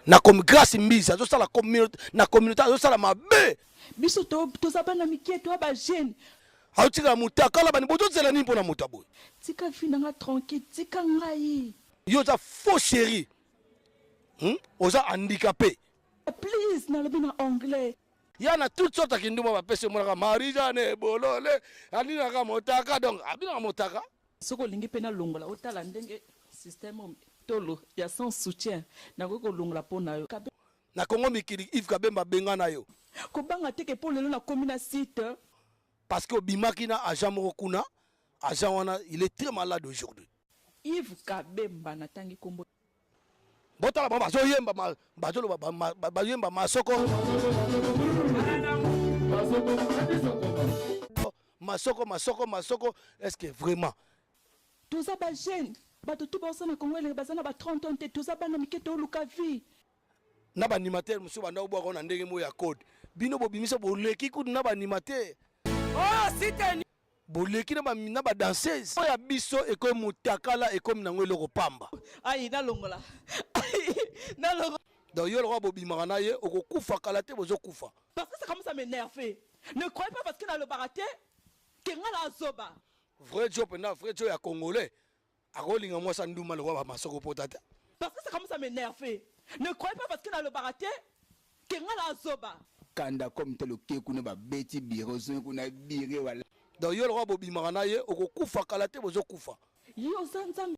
Na comme Grace Mbizi azosala communauté, na communauté azosala mabe. Biso toza bana mike, toya ba jeune. Aotikala motakala bani, bozozela nini mpo na moto ya boye? Tika vie na nga tranquille, tika ngai. Yo oza faux chéri, Oza handicapé. Please, nalobi na anglais. Ya na toute sorte ya kindumba bapesi, omonaka Marie-Jeanne Bolole alingaka motaka, donc abinaka motaka. Soki olingi mpe nalongola, otala ndenge système tolo ya sans soutien, nakoki kolongola mpo na yo. Na Kongo mikili, Yves Kabemba benga na yo. Kobanga te ke mpo lelo nakomi na site. Parce que obimaki na agent moko kuna, agent wana, il est très malade aujourd'hui. Yves Kabemba, natangi kombo. Botala bango bazoyemba, bazoloba, bazoyemba masoko masoko masoko masoko. Est ce que vraiment Toza ba jeune, bato tu baosala na Kongo elenge baza na ba 30 ans te, toza bana mike, toluka vie. Na ba animateur mosusu banda obwaka na ndenge moko ya code, bino bobimisa boleki kutu na ba animateur. Oh, site. Boleki na ba danseuse oyo ya biso. Ekomi motakala, ekomi nango eloko pamba. Ai, nalongola, nalongola. Donc yo lokola bobimaka na ye, okokufa kala te, bozokufa. Parce que ça commence à m'énerver. Ne croyez pas parce que nalobaka te ke nga na azoba. Vrai jo mpenza, vrai jo ya congolais akolinga mwasi anduma lokola bamasoko pota te. Parce que ça commence à m'énerver. Ne croyez pas parce que nalobaka te ke nga na azoba. Kanda comme te loke kuna babeti biro ozongi kuna bire wala. Donc yo lokola bobimaka na ye, okokufa kala te, bozokufa. Yo oza Nzambe.